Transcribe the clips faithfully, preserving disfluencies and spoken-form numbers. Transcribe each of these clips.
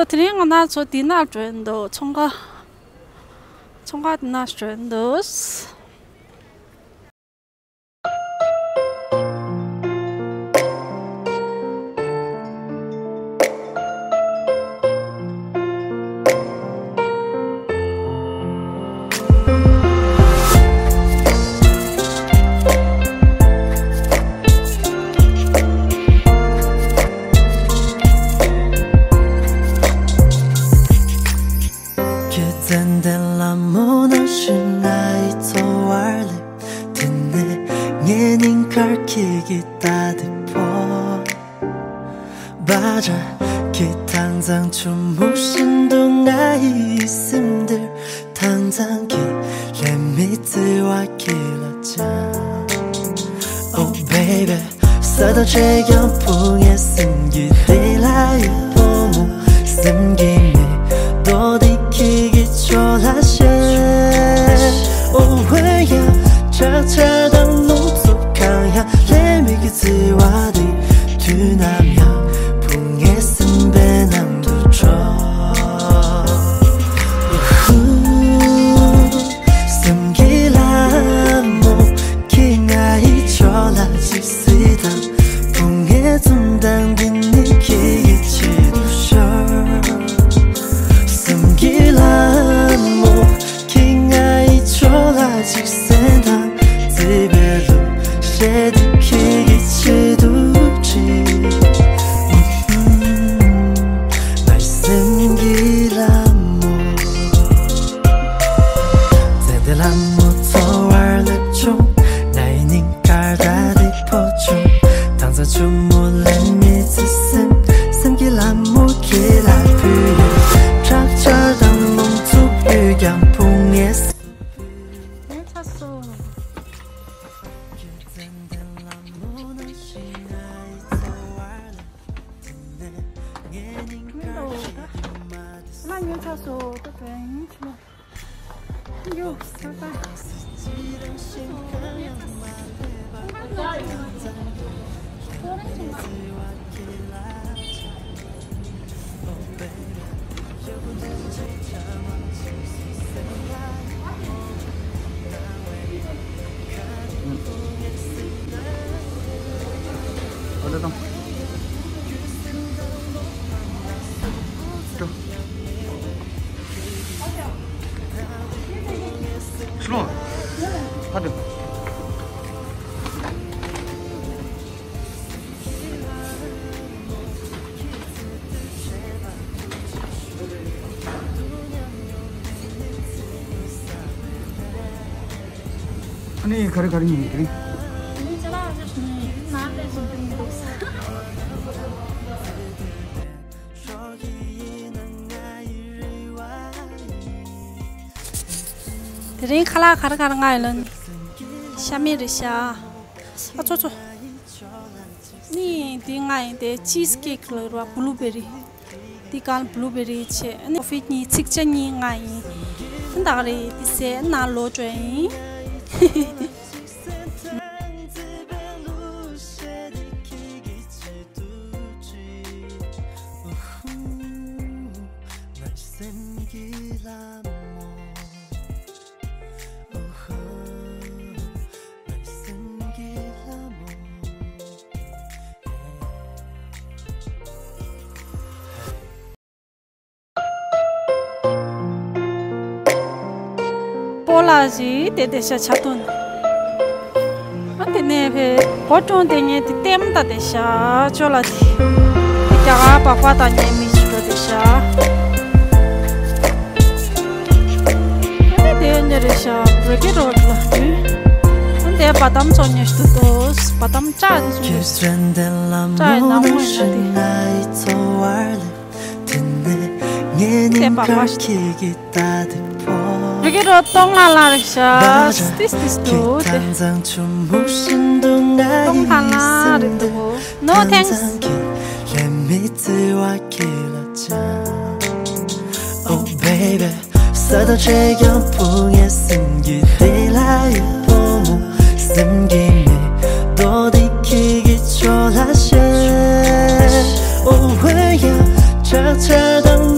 དེ་རིང་ང་རང་ཚོ་འདི་ན་འགྲོ་ཡི་འདུག་ཚོང་ཁང་། ཚོང་ཁང་འདི་ན་འགྲོ་ཡི་འདུག་ཁྱེད་ཙན་དན་ལ་མོ་ནང་བཞིན་ང་ཡི་འཚོ་བར་སླེབས། དེ་ནས་ངའི་སྙིང་ཁར་ཁྱེད་ཀྱི་ལྟ་དེ་ཕོག་བ་འདྲ། ཁྱེད་དྭངས་གཙང་ཆུ་མོ་བཞིན་དུ་ང་ཡི་སེམས་འདིར་དྭངས་གཙང་གི་ལྷད་མེད་བརྩེ་བ་ཁྱེད་ལ་སྦྱང་། Oh baby། ས་དང་ཆ་ཡང་བུ་ངའི་སེམས་ཀྱི་གཏིང་ལ་ཡོད། བུ་མོ་སེམས་ཀྱི་མེ་ཏོག་འདི་ཁྱེད་ཀྱི་ཕྱོགས་ལ་བཞད། Oh ཡ། ཆག་ཆག་དང་རླུང་འཚུབ་གང་ཡང་ལྷད་མེད་ཀྱི་བརྩེ་བ་འདི་དུས་ནམ་ཡང་བུ་ངའི་སེམས་པའི་ནང་དུ་འཕྲོ། སེམས་ཀྱི་ལྷ་མོ། ཁྱེད་ང་ཡི་ཕྱོགས་ལ་ཅིག་གཟིགས་དང་། བུ་ངའི་འཛུམ་མདངས་འདི་ནི་ཁྱེད་ཀྱི་ཆེད་དུ་ཤོར། སེམས་ཀྱི་ལྷ་མོ། ཁྱེད་ང་ཡི་ཕྱོགས་ལ་ཅིག་གཟིགས་དང་། བརྩེ་བའི་གླུ་གཞས་འདི་ཁྱེད་ཀྱི་ཆེད་དུ་བྲིས། ངའི་སེམས་ཀྱི་ལྷ་མོ། ཙན་དན་ལྷ་མོ་འཚོ་བར་སླེབས་བྱུང་། ང་ཡི་སྙིང་ཁར་ད་དེ་ཕོག་བྱུང་། དྭངས་གཙང་ཆུ་མོ་ལྷད་མེད་བརྩེ་སེམས། སེམས་ཀྱི་ལྷ་མོ་ཁྱེད་ལ་ཕུལ་ཡོད། ཁྲག་ཆར་དང་རླུང་འཚུབ་ཡོད་ཀྱང་བུ་ངའི་སེམས། ཡོད་ཚར་སོང་། མི་འདུག་ད། ང་ཉོས་ཚར་སོང་། ད་དོན་ཡིན་ཆུ་མོ། ཨ་ནི་ག་རེ་ག་རེ་ཉོས་ཡིན་དེ་རིང་། དེ་རིང་ཁ་ལག་ག་རེ་ག་རེ་མངགས་ཡོད་ལབ་ན། ཤ་མེད་རེད་ཤག་ཨ་ཚོ་ཚོ། ནི་འདི་མངགས་ཡིན་ཏེ་ཅིས་ཀེག་ལབ་རེད་བ། བུ་ལུ་བེ་རི། འདི་གང་བུ་ལུ་བེ་རི་བྱས། ཨ་ནི་ཀོ་ཕི་གཉིས་ཚིག་ཇ་གཉིས་མངགས་ཡིན། ཨ་ནི་ད་ག་རེ་འདི་ཟས་ནང་ལོག་འགྲོ་ཡིན། སྤོ་ལགས་ཀྱིས་དེ་དེ་ཤ་ཆ་བཏོན། ཨ་དེ་ནས་ཕེ་གོ་ཀྲོང་དེ་ངས་དེ་ལྟད་མོ་ལྟ་དེ་ཤ་ཅོ་ལ་དེ། དེ་རྒྱ་གར་པགས་པ་དང་ཉལ་མི་ཞིག་འགྲོ་དེ་ཤ། ཨ་ནི་དེ་ཉེ་རེ་ཤ་བྲེ་གི་རོ་ལ་དུས། ཨ་དེ་བ་དམ་ཚོ་ཉེ་ཞིག་ཏུ་ཏོ། བ་དམ་ཅག་ནི་སུ་ཡོད། ཅག་ནང་མོ་ཡིན་ན་དེ། དེ་བ་བ་ཞིག་རི་གི་རོ་སྟོང་ལ་ལ་རེ་ཤ་སྟིས་སྟིས་དུ་དེ། སྟོང་ལ་ལ་རེ་དུ། No thanks. Oh baby། ས་དང་ཆ་ཡང་བུ་ངའི་སེམས་ཀྱི་གཏིང་ལ་ཡོད། བུ་མོ་སེམས་ཀྱི་མེ་ཏོག་འདི་ཁྱེད་ཀྱི་ཕྱོགས་ལ་བཞད། Oh ཡ། ཆག་ཆག་དང་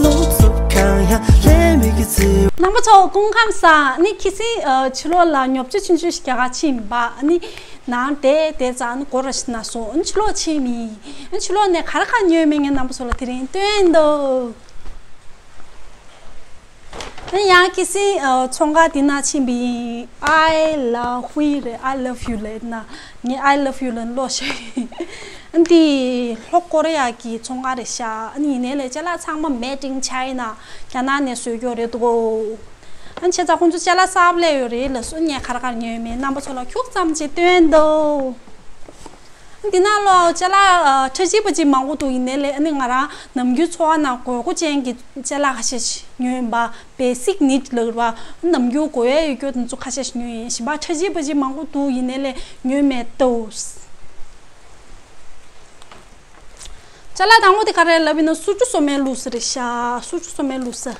རྣམ་པ་ཚོ་སྐུ་ཁམས་བཟང་། ཨ་ནི་ཁྱི་སེང་ཨ་ཕྱི་ལོགས་ལ་ཉོ་ཆ་ཆུང་ཆུང་ཞིག་རྒྱག་ག་ཕྱིན་པ། ཨ་ནི་ནང་དེ་དེ་ཙང་ཨ་ནི་སྒོ་ར་ཞིག་ན་སོང་། ཨ་ནི་ཕྱི་ལོགས་ཕྱིན་མི་ཨ་ནི་ཕྱི་ལོགས་ནས་ག་རེ་ག་རེ་ཉོས་མེད་ངས་རྣམ་པ་ཚོ་ལ་དེ་རིང་སྟོན་འདུག་ཨ་ནི་ཡང་ཁྱི་སེང་ཨ་ཚོང་ཁང་དེ་ན་ཕྱིན་པ་ཡིན། I love you རེད། I love you ལབ་ན་ངས་I love you ལབ་ན་ལོག་ཤག་ཨ་ནི་དེ་ལྷོ་ཀོ་རི་ཡ་གི་ཚོང་ཁང་རེད་ཤག་ཨ་ནི་ཡིན་ནའི་ལས་ཅ་ལག་ཚང་མ་made in China རྒྱ་ནག་ནས་བཟོས་ཀྱོག་རེད་འདུག་ཨ་ནི་བྱས་ཙང་ཁོང་ཚོ་ཅ་ལག་གསར་པ་སླེབས་ཡོད་རེད་ལབ་སོང་། ངས་ག་རེ་ག་རེ་ཉོས་མེད་རྣམ་པ་ཚོ་ལ་ཁྱུག་ཙམ་ཅིག་སྟོན་འདུག་ཨ་ནི་དེ་ན་ལོ་ཅ་ལག་ཨ་ཁྲ་ཆིལ་པ་ཆིལ་མང་པོ་འདུག་ཡིན་ནའི་ལས་ཨ་ནི་ང་རང་ནམ་རྒྱུན་འཚོ་བ་ནང་དགོས་མཁོ་ཅན་གྱི་ཅ་ལག་ཁ་ཤས་ཤིག་ཉོས་ཡིན་པ། basic need ལབ་ར་ནམ་རྒྱུན་དགོས་ཡས་ཡོད་རྒྱུ་དེ་ཚོ་ཁ་ཤས་ཤིག་ཉོས་ཡིན། གཞན་པ་ཁྲ་ཆིལ་པ་ཆིལ་མང་པོ་འདུག་ཡིན་ནའི་ལས་ཉོས་མེད་འདུག་ཅ་ལག་དང་པོ་དེ་ག་རེ་ལབ་ཡིན་ན་སུ་ཇུ་སོ་མའི་ལུགས་སྲོལ་རེད་ཤག་སུ་ཇུ་སོ་མའི་ལུགས་སྲོལ།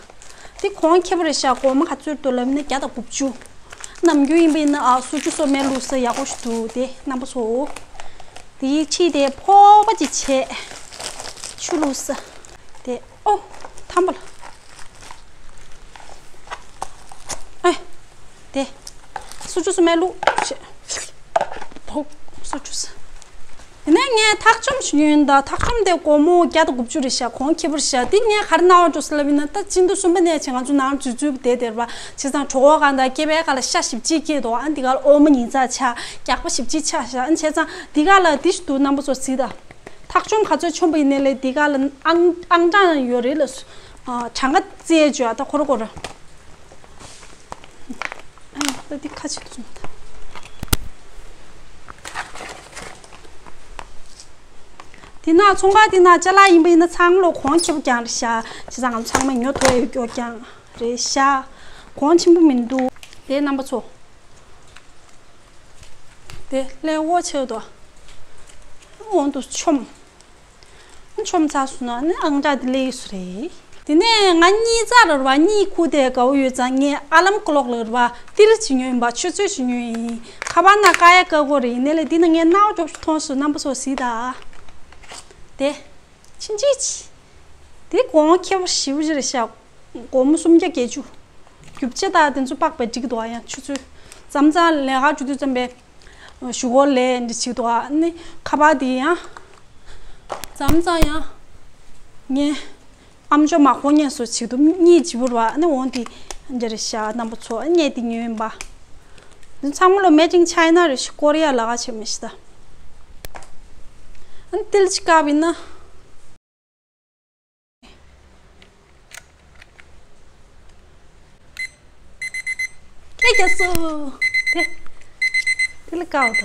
དེ་གོང་ཁེ་པོ་རེད་ཤག་སྒོར་མོ་ག་ཚོད་འདུག་ལབ་ན་བརྒྱ་དང་དགུ་བཅུ། ནམ་རྒྱུན་ཡིན་པ་ཡིན་ན་ཨ་སུ་ཇུ་སོ་མའི་ལུགས་སྲོལ་ཡག་པོ་ཞིག་འདུག་དེ་རྣམ་པ་ཚོ། དེའི་ཕྱི་དེ་ཕོར་པ་ཅིག་བྱས། ཆུ་བླུགས་ས། དེ་ཨོ། ཐམ་པ་ལ། ཨེ། དེ། སུ་ཇུ་སོ་མའི་ལུགས། ཕོག་སུ་ཇུ་སོ། དེ་ནས་ངས་ཐག་ཆོམ་ཞིག་ཉོས་ཡིན་ད། ཐག་ཆོམ་དེ་སྒོར་མོ་བརྒྱ་དང་དགུ་བཅུ་རེད་ཤག་གོང་ཁེ་པོ་རེད་ཤག་དེ་ངས་ག་རེ་རྣ་བར་འགྲོ་སོང་ལབ་ཡིན་ན་ད་སྤྱི་ཟླ་གསུམ་པ་ནས་བྱས་ང་ཚོ་ནང་འཛུལ་འཛུལ་བསྡད་བསྡད་པ། བྱས་ཙང་གྲོད་ཁོག་གང་དང་སྐེད་པའི་ཁ་ལ་ཤ་ཞེ་པོ་ཅིག་སྐྱེས་འདུག་ཨ་འདི་ག་ལ་འོ་མ་ཉིས་ཚག་ཆགས། རྒྱགས་པ་ཞེ་པོ་ཅིག་ཆགས་ཤག་ཨ་བྱས་ཙང་འདི་ག་ལ་འདི་ཞིག་འདུག་རྣམ་པ་ཚོ་གཟིགས་དང་། ཐག་ཆོམ་ག་ཚོད་ཆོམ་པ་ཡིན་ནའི་ལས་འདི་ག་ལ་ཨང་ཨང་གྲངས་ཡོད་རེད་ལ། ཨ་གྲངས་ཀ་བཙལ་བྱོས་ཨ་ད་ཁོ་ར་ཁོ་ར། ཨ་ད་འདི་ཁ་ཕྱེ་ཐུབ་སོང་ད། དེ་ན་ཚོང་ཁང་དེ་ན་ཅ་ལག་ཡིན་པ་ཡིན་ན་ཚང་མ་ལོ་གོང་ཁེ་པོ་རྐྱང་རེད་ཤག་བྱས་ཙང་ང་ཚང་མ་ཉོ་ཐུབ་ཡོད་སྐྱོ་རྐྱང་རེད་ཤག་གོང་ཆེན་པོ་མི་འདུག་དེ་རྣམ་པ་ཚོ། དེ་ལས་འོ་ཆེ་དོ། འོང་དུ་ཆོམ། ཆོམ་ཚར་སོང་ན་ནི་ཨང་གྲངས་དེ་སླེབས་ཡོད་ས་རེད། དེ་ནས་ང་གཉིད་ཚར་རེད་བ། གཉིད་ཁུག་དེ་དགའ་བོ་ཡོད་ཙང་ངས་ཨ་ལམ་ཀློག་ལ་རེད་བ། ཏིལ་ཅིག་ཉོས་ཡིན་པ། ཆུ་ཚོད་ཅིག་ཉོས་ཡིན། ཁ་པར་ནང་བཀག་ཡ་བཀག་གོ་རེད། ཡིན་ནའི་ལས་འདི་ན་ངས་རྣ་བ་གྲོགས་ཤིག་མཐོང་སོང་། རྣམ་པ་ཚོ་གཟིགས་དང་། དེ། ཕྱིན་ཅི་ཅི། དེ་གོང་ཁེ་པོ་ཞེ་པོ་ཅིག་རེད་ཤག་སྒོར་མོ་སུམ་བརྒྱ་བརྒྱད་ཅུ། རྒྱུ་ཆ་དང་དེ་ཚོ་དཔག་པའི་འགྲིག་འདུག་ཨ་ཡང་ཆུ་ཚོད། མཚམས་མཚམས་ལས་ཀ་རྒྱུ་དུས་ཙམ་པའི་གཞུག་གུ་ལས་འདི་བྱེད་འདུག་ཨ་ནི་ཁ་པར་དེ་ཡང་། མཚམས་མཚམས་ཡང་། ངས་ཨམ་ཅོག་མ་གོ་ཉན་སོ་བྱེད་འདུག་གཉིད་བྱེད་པོ་ར་ཨ་ནི་འོང་དེ་འདྲ་རེད་ཤག་རྣམ་པ་ཚོ་ཨ་ནི་ངས་དེ་ཉོས་ཡིན་པ། འདི་ཚང་མ་ལོ་made in China རེད་ཤག་ཀོ་རི་ཡ་ལ་ཁ་ཆེ་མི་ཤི་ད། ཨ་ནི་ཏིལ་ཅིག་བཀབ་ཡིན་ན། ཁྱེད་ཀྱི་སུ། དེ། དེ་ལ་ཀའོ་ད།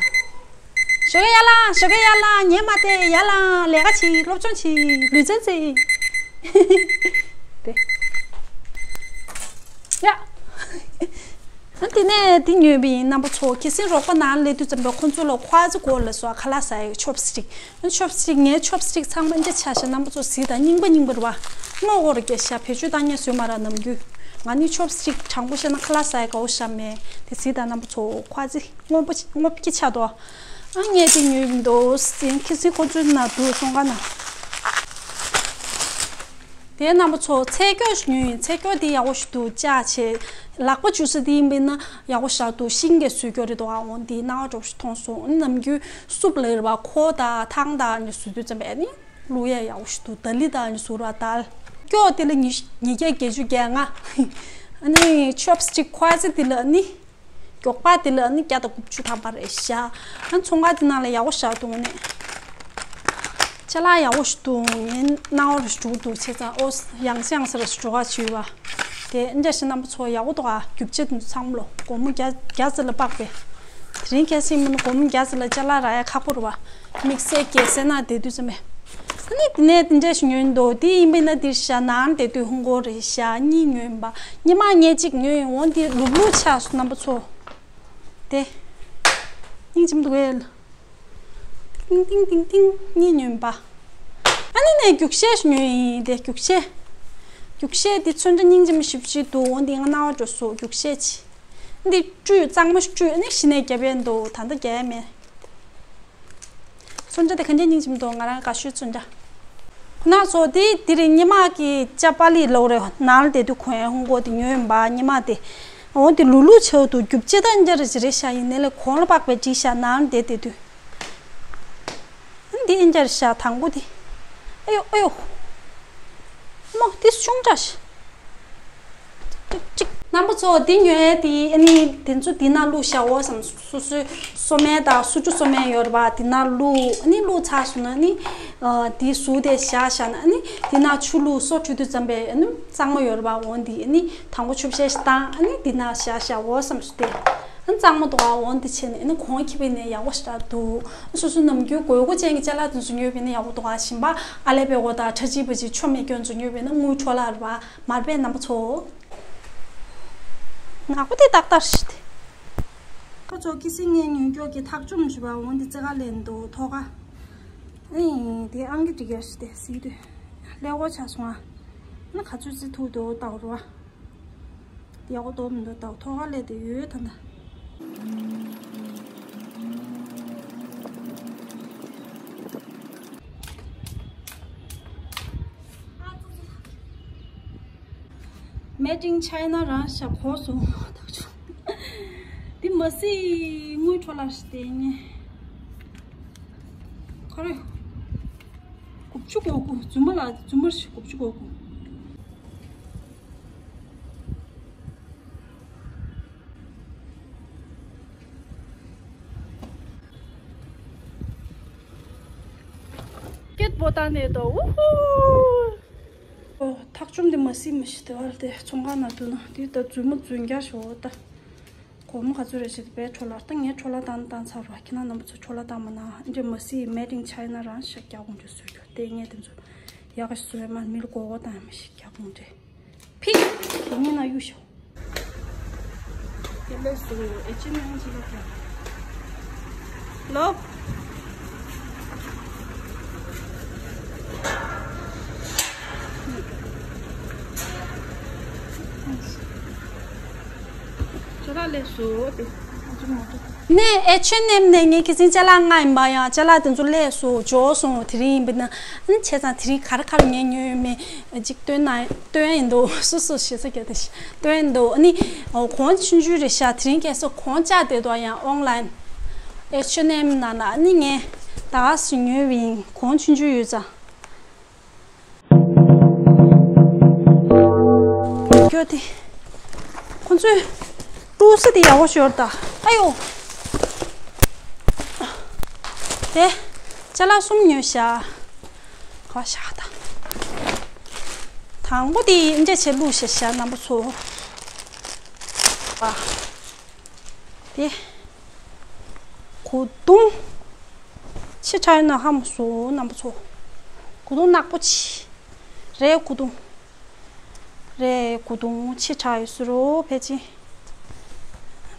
ཞོགས་ཀས་ཡར་ལངས། ཞོགས་ཀས་ཡར་ལངས། ཉལ་མ་བསྡད། ཡར་ལངས། ལས་ཀ་བྱེད། སློབ་སྦྱོང་བྱེད། ལུས་རྩལ་རྩེད། དེ། ཡ། ཨ་དེ་ནས་དེ་ཉོས་པ་ཡིན་རྣམ་པ་ཚོ། ཁྱེད་སེམས་རོགས་པ་ནང་སླེབས་དུས་ཙམ་པ་ཁོ་ཚོ་ལ་ཁོ་ཨ་ཙི་གོ་ལ་སོ་ཁ་ལག་ཟ་ཡ་ཆོབ་སི་ཊིག་ཆོབ་སི་ཊིག་ངའི་ཆོབ་སི་ཊིག་ཚང་མ་འདི་ཆ་ཤས་རྣམ་པ་ཚོ་གཟིགས་དང་། རྙིང་པ་རྙིང་པ་རེད་བ། སྔོ་སྒོར་རྒྱག་ཤ་བེད་སྤྱོད་བཏང་ཉན་བཟོས་མ་ར་ནམ་རྒྱུན། ང་ནི་ཆོབ་སི་ཊིག་དྲང་པོ་བཤད་ན་ཁ་ལག་ཟ་ཡ་དགའ་བོ་ཤ་མེད་དེ། གཟིགས་དང་རྣམ་པ་ཚོ། ཁོ་ཨ་ཙི་སྔོ་པོ་སྔོ་སྐྱི་ཆགས་འདུག་ཨ་ངས་དེ་ཉོས་མི་འདུག་ཟིན་ཁི་སི་ཁོ་ཚོའི་ནང་འདུག་སོང་ཁ་ན། དེ་རྣམ་པ་ཚོ་ཚལ་སྐྱོགས་ཤིག་ཉོས་ཡིན། ཚལ་སྐྱོགས་དེ་ཡག་པོ་ཞིག་འདུག་ལྕགས་ཆེ། ལག་པ་འཇུ་ས་དེ་ཡིན་པས་ན་ཡག་པོ་ཞིག་འདུག་ཤིང་གིས་བཟོས་སྐྱོགས་རེད་འདུག་ཨ་འོང་དེ་སྣང་བ་འགྲོ་ཞིག་མཐོང་སོང་། ཨ་ནི་ནམ་རྒྱུན་སུབ་ལ་རེད་བ། ཁོ་དང་ཐང་དང་ནི་བཟོ་དུས་ཙམ་པས་ཨ་ནི། བླུག་ཡས་ཡག་པོ་ཞིག་འདུག་དལ་ལི་དང་ནི་ཟུར་བ་དལ། སྐྱོགས་དེ་ལ་ཉི་ཉི་བརྒྱ་བརྒྱད་ཅུ་གྱ་ལྔ། ཨ་ནི་ཆོབ་སི་ཊིག་ཁོ་ཨ་ཙི་དེ་ལ་ནི། སྐྱོགས་པ་དེ་ལ་ནི་བརྒྱ་དང་དགུ་བཅུ་ཐམ་པ་རེད་ཤག་ཨ་ཚོང་ཁང་དེ་ནང་ལ་ཡག་པོ་ཞིག་འདུག་ནི། ཅ་ལག་ཡག་པོ་ཞིག་འདུག་ངའི་སྣང་བ་རུ་འགྲོ་འདུག་བྱས་ཙང་ཨོ་ཡང་སེ་ཡང་སེ་རུ་འགྲོ་ག་བྱུས་པ། དེ་འདྲ་ཞིག་རྣམ་པ་ཚོ་ཡག་པོ་འདུག་ཨ། རྒྱུ་ཆ་དེ་ཚང་མ་ལོ་སྒོར་མོ་བརྒྱ་བརྒྱ་ཙམ་ལ་དཔག་པས། དེ་རིང་ཁ་སང་མིན་ན་སྒོར་མོ་བརྒྱ་ཙམ་ལ་ཅ་ལག་རག་ཡ་ཁག་པོ་རེད་བ། དམིགས་བསལ་རྒྱལ་སའི་ནང་བསྡད་དུས་ཙམ་པས། ཨ་ནི་དེ་ནས་དེ་འདྲ་ཞིག་ཉོས་འདུག་དེ་ཡིན་པས་ན་འདིར་བཞག་ནང་བསྡད་དུས་ཧུང་གོ་རེད་བཞག་གཉིས་ཉོས་ཡིན་པ། སྔོན་མ་ངས་གཅིག་ཉོས་ཡིན། འོ་འདི་ལུབ་ལུབ་ཆགས་སོང་རྣམ་པ་ཚོ། དེ། སྙིང་རྗེ་མོ་འདུག་གས། ཏིང་ཏིང་ཏིང་ཏིང་གཉིས་ཉོས་ཡིན་པ། ཨ་ནི་ནས་རྒྱུག་ཤད་ཞིག་ཉོས་ཡིན། དེ་རྒྱུག་ཤད། རྒྱུག་ཤད་འདི་ཚོན་ཁྲ་སྙིང་རྗེ་མོ་ཞེ་པོ་ཅིག་འདུག་འོ་འདི་ང་སྣང་བ་འགྲོ་སོང་རྒྱུག་ཤད་ཅིག་འདི་བཀྲུས་གཙང་མ་ཞིག་བཀྲུས་ནི་གཞི་ནས་རྒྱབ་ཡས་འདུག་ད་ལྟ་རྒྱག་ཡས་མེད། ཚོན་ཁྲ་དེ་ག་འདྲ་སྙིང་རྗེ་མོ་འདུག་ང་རང་དགའ་ཤོས་ཚོན་ཁྲ། ན་ཚོ་དེ་དེ་རིང་ཉི་མ་གི་ཅ་པ་ལི་ལོ་རེ་ནང་ལ་དེ་དུས་གོན་ཧུང་གོ་དེ་ཉོས་ཡིན་པ། ཉི་མ་དེ་འོ་དེ་ལུ་ལུ་ཆེ་དུ་རྒྱུབ་ཅི་ད་འཇར་ཅི་རེད་ཤ། ཡིན་ནའི་ལས་གོང་ལ་པགས་པའི་བྲིས་ཤ་ནང་ལ་དེ་དེ་དུས་འདི་འཇར་ཤ་དང་པོ་དེ། ཨ་ཡོ་ཨ་ཡོ། མོ་དེ་ཤུང་འདྲ་ཤ། ཅིག་ཅིག་རྣམ་པ་ཚོ་དེ་ཉོས་དེ་ཨ་ནི་དེ་ཚོ་དེ་ན་བླུགས་བཞག་འོ་བསམ། སོ་སོའི་སོ་སྨན་དང་སོ་ཆུ་སོ་སྨན་ཡོད་རེད་པ། དེ་ན་བླུགས། ཨ་ནི་བླུགས་ཚར་སོང་ན་ནི་དེ་ཟུག་དེ་བཞག་བཞག་ན་ཨ་ནི་དེ་ན་ཆུ་བླུགས་སོ་འཁྲུད་དུས་ཙམ་པས་ཨ་ནི་གཙང་མ་ཡོད་རེད་པ། འོ་འདི་ཨ་ནི་དང་པོ་ཆུ་བཤལ་ཞིག་བཏང་། ཨ་ནི་དེ་ན་བཞག་བཞག་འོ་བསམ་སོང་སྟེ། ཨ་ནི་གཙང་མ་འདུག་ག་འོ་འདི་བྱས་ནས་ཨ་ནི་གོང་ཁེ་པོ་ནས་ཡག་པོ་ཞེ་དྲག་འདུག་སོ་སོ་ནམ་རྒྱུན་དགོས་མཁོ་ཅན་གྱི་ཅ་ལག་དེ་ཚོ་ཉོས་པས་ན་ཡག་པོ་འདུག་ག་ཞིམ་པ་ཨ་ལེ་པའི་འོ་ད་ཁྲ་ཅི་པ་ཅི་ཆོ་མེད་སྐྱོན་ཚོ་ཉོས་པས་ན་དངུལ་འཕྲོ་བརླག་རེད་པ། མར་པའི་རྣམ་པ་ཚོ། ནག་པོ་དེ་ཏག་ཏག་ཞིག་སྟེ། ཁོ་ཚོ་ཁི་སིང་ངའི་ཉོས་མཁན་གྱི་ཐག་ཆོམ་ཞུ་བ་འོང་དེ་རྩེ་ཁ་ལེན་འདུག་ཐོག་ཁ། ཨེ་དེ་ཨང་ཀི་འབྲི་རྒྱུ་ཞིག་སྟེ་སི་དུས་ཀླད་ཀོར་ཆགས་སོང་ཨ། ན་ག་ཚོད་རྩི་ཐུག་འདུག་ལྟ་བར་བ། དེ་ཡག་པོ་འདུག་མི་འདུག་ལྟ་བར་ཐོག་ཁ་ལས་དེ་ཡོད་ད་ད། Made in China རང་ཤག་གོ་སོང་། ཐག་ཆོད། འདི་མ་སྲིད་དངུལ་འཕྲོ་བརླག་ཞིག་སྟེ་ངས། ཁོ་རེ། དགུ་བཅུ་གོ་དགུ། རྫུན་མ་ལ་རྫུན་མ་ཞིག་དགུ་བཅུ་གོ་དགུ། སྐད་པོ་བཏང་ནས་དོ། ཨུ་ཧུ། ཨོ། ཐག་ཆོམ་དེ་མ་སྲིད་མ་ཤི་དེ་བར་དེ་ཚོང་ཁང་ན་འདུག་ན་དེ་ད་རྫུན་མ་རྫུན་རྐྱང་ཞིག་འོ་ད། སྒོར་མོ་ག་ཚོད་རེད་ཟེར་དེ་བས་འཕྲོ་བརླག་ད་ངས་འཕྲོ་བརླག་བཏང་བཏང་ཚར་བ། ཁྱེད་རང་རྣམ་པ་ཚོ་འཕྲོ་བརླག་བཏང་མ་ན་འདྲེ་མ་སྲིད་Made in China རང་ཤག་རྒྱག་དགོངས་འགྲེལ་བཟོས་འདུག་དེ་ངས་དེ་ཚོ་ཡག་ག་ཞིག་བཟོས་མ་མི་ལ་མགོ་སྐོར་བཏང་ཡ་མ་ཤི་རྒྱག་དགོངས་འགྲེལ། ཕིག་དེ་ཉིན་ན་གཡུག་ཤོག་དེ་ལས་སུ་ཨེ་ཅི་ནང་ཅི་ལ་ཀྱང་ལོ། ཅ་ལག་ལས་སུ་དེ་ཨ་ཅུ་མ་ཏོ། ནས་ཨེ་ཆོས་ནེམ་ནས་ངའི་ཁི་སིང་ཅ་ལག་ལྔ་ཡིན་པ་ཡང་ཅ་ལག་དེ་ཚོ་ལས་སུ་འབྱོར་སོང་། དེ་རིང་ཡིན་པ་ན་ཨ་ནི་བྱས་ཙང་དེ་རིང་ག་རེ་ག་རེ་ངས་ཉོས་ཡོད་མེད་ཅིག་སྟོན་ན་སྟོན་ཡིན་འདུག་སུ་སུ་ཞེ་ས་སྐྱ་དེ་ཞིག་སྟོན་འདུག་ཨ་ནི་གོང་ཆུང་ཆུང་རེད་ཤག་དེ་རིང་ཁ་སང་གོང་བཅག་བསྡད་འདུག་ཡང་ཨོན་ལན་ཨེ་ཆོས་ནེམ་ནང་ལ་ཨ་ནི་ངས་ད་ག་སུ་ཉོས་པ་ཡིན། གོང་ཆུང་ཆུང་ཡོད་ཙང་། ཁྱོད་དེ། ཁོ་ཚོས་ཀྲུ་སི་དེ་ཡག་པོ་ཤོར་ད། ཨ་ཡོ། དེ། ཅ་ལག་གསུམ་ཉོས་ཤག་ག་ཤག་ད། དང་པོ་དེ་འདྲ་བྱས་བླུགས་ཤག་ཤག་རྣམ་པ་ཚོ། ཨ། དེ། གོས་ཐུང་། ཆེ་དྲགས་ཡོད་ན་ཧ་མ་སོང་རྣམ་པ་ཚོ། གོས་ཐུང་ནག་པོ་ཆེ། རས་གོས་ཐུང་། རས་གོས་ཐུང་ཆེ་དྲགས་ཡོད་ཟེར་རོ་ཕལ་ཆེར།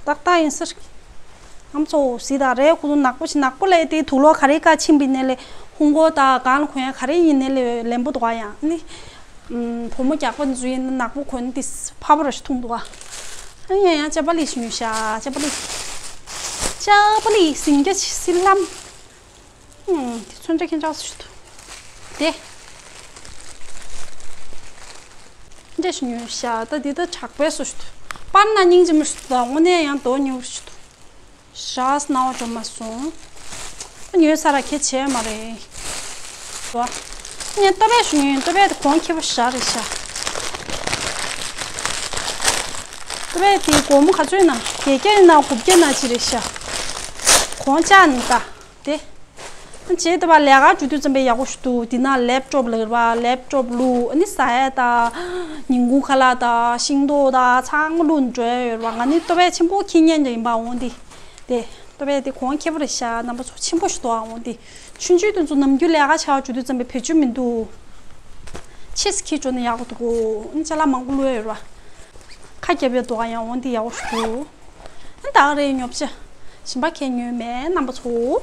ཏག་ཏག་ཡིན་ཟེར། རྣམ་པ་ཚོ་གཟིགས་དང་། རས་གོས་ཐུང་ནག་པོ་ཆེ། ནག་པོ་ལས་དེ་དུག་ལོག་ག་རེ་ཀ་ཕྱིན་པ་ཡིན་ནའི་ལས་ཧུང་གོ་དང་གང་ལ་གོན་ཡ་ག་རེ་ཡིན་ནའི་ལས་ལེན་པོ་འདུག་ག་ཡང་ནི། ཨུམ། བུ་མོ་རྒྱགས་པ་འཛུལ་ཡིན་ན་ནག་པོ་གོན་ཏེ་ཕ་བོ་ར་ཞིག་འཐུང་འདུག་ག་ཨ་ཡ་ཡ་ཅ་པ་ལི་ཞིག་ཉོས་ཤག་ཅ་པ་ལི། ཅ་པ་ལི་ཟིང་རྒྱ་ཆེ་སི་ལམ། ཨུམ། དེ་ཚོན་ཁྲ་ཁྱེད་འདྲ་སུ་ཞིག་འདུག་དེ། འདྲ་ཞིག་ཉོས་ཤག་ད་འདི་ད་དྲག་པའི་སུ་ཞིག་འདུག་པར་ན་སྙིང་རྗེ་མོ་ཞིག་འདུག་དངོས་གནས་ཡང་དོ་ཉོ་བ་ཞིག་འདུག་ཞག་སྣང་བ་འགྲོ་མ་སོང་། ཉོས་ས་ར་ཁྱད་བྱས་མ་རེད། བ། ངས་ཏོ་བས་ཞུ་ཡིན། ཏོ་བས་དེ་གོང་ཁེ་པོ་ཞག་རེད་ཤག་ཏོ་བས་དེ་སྒོར་མོ་ག་ཚོད་ན་བརྒྱད་བརྒྱ་ཡིན་ན་དགུ་བརྒྱ་ན་ཅི་རེད་ཤག་གོང་ཅག་ནི་ད་དེ། བྱས་ཏེ་བ་ལས་ཀ་འཇུ་དུས་ཙམ་པས་ཡག་པོ་ཞིག་འདུག་དེ་ན་ལེབ་ཀྲོབ་ལ་ར་བ་ལེབ་ཀྲོབ་བླུགས། ཨ་ནི་ཟ་ཡ་ད་ཉིན་གུང་ཁ་ལག་ད་ཤིང་ཏོག་ད་ཚང་མ་བླུགས་འགྲོ་ཡ་ཡོད་ར་བ། ང་ནི་ཏོ་བས་ཆེན་པོ་ཁྱི་ཉན་ཡིན་པ་འོང་དེ། དེ། ཏོ་བས་དེ་གོང་ཁེ་པོ་རེད་ཤག་རྣམ་པ་ཚོ་ཆེན་པོ་ཞིག་འདུག་ཨ། འོང་དེ། ཆུང་ཆུང་དེ་ཚོ་ནམ་རྒྱུན་ལས་ཀ་བྱ་བ་འཇུ་དུས་ཙམ་པས་བེད་སྤྱོད་མི་འདུག་ཕྱིས་ཁྱི་འཇོག་ན་ཡག་པོ་འདུག་ཨ་ནི་ཅ་ལག་མང་པོ་བླུགས་ཡ་ཡོད་ར་བ། ཁ་རྒྱབ་ཡ་འདུག་ཨ། ཡང་འོང་དེ་ཡག་པོ་ཞིག་འདུག་ཨ་ནི་ད་ག་རེ་ཉོ་བྱ། ཞིམ་པ་ཁྱེད་ཉོས་མེད་རྣམ་པ་ཚོ།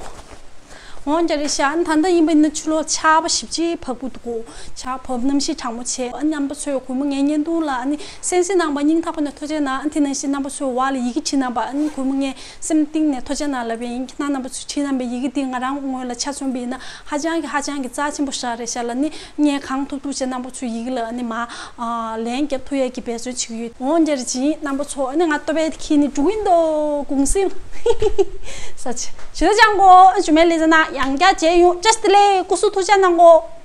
འོང་རྒྱ་རེད་ཤག་ཨ་ནི་ད་ལྟ་ཡིན་པ་ཡིན་ན་ཕྱི་ལོགས་ཆར་པ་ཞེ་པོ་ཅིག་བབས་ཀྱི་འདུག་ཆར་བབས། གནམ་གཤིས་གྲང་མོ་བྱས། ཨ་ནི་རྣམ་པ་ཚོས་གུས་མོ་ངའི་བརྙན་ཐུང་ལ་ཨ་ནི་གསན་གཟིགས་གནང་བ་སྙིང་ཐག་པ་ནས་ཐུགས་རྗེ་གནང་། ཨ་ནི་དེ་ནང་བཞིན་རྣམ་པ་ཚོས་འོག་ལ་ཡི་གེ་བྲིས་གནང་བ། ཨ་ནི་གུས་མོ་ངས་སེམས་གཏིང་ནས་ཐུགས་རྗེ་གནང་ལབ་པ་ཡིན། ཁྱེད་རྣམ་པ་ཚོས་བྲིས་གནང་བའི་ཡི་གེ་འདི་ང་རང་ངོས་ལ་ཆ་མཚོན་པ་ཡིན་ན་ཧ་ཅང་གི་ཧ་ཅང་གི་རྩ་ཆེན་པོ་ཞིག་རེད་ཤག་ལབ། ཨ་ནི་ངས་གང་ཐུབ་ཐུབ་བྱས་རྣམ་པ་ཚོའི་ཡི་གེ་ལ་ཨ་ནི་མར་ཨ་ལན་རྒྱབ་ཐུབ་ཡས་ཀྱི་འབད་བརྩོན་བྱེད་ཀྱི་ཡོད། འོང་རྒྱ་རེད་ཅིང་རྣམ་པ་ཚོ། ཨ་ནི་ང་ལྟོ་ཕད་འཁྱེར་ནས་འགྲོ་གི་ཡིན་འདུག་གུང་སེང་། ས་ཆ་ཞེ་དྲག་ཅང་གོ་ཨ་ཇུ་མའི་ལི་ཟེར་ན་ཡང་བསྐྱར་མཇལ་ཡོང་། བཀྲ་ཤིས་བདེ་ལེགས། སྐུ་གཟུགས་ཐུགས་ཅག་གནང་གོ།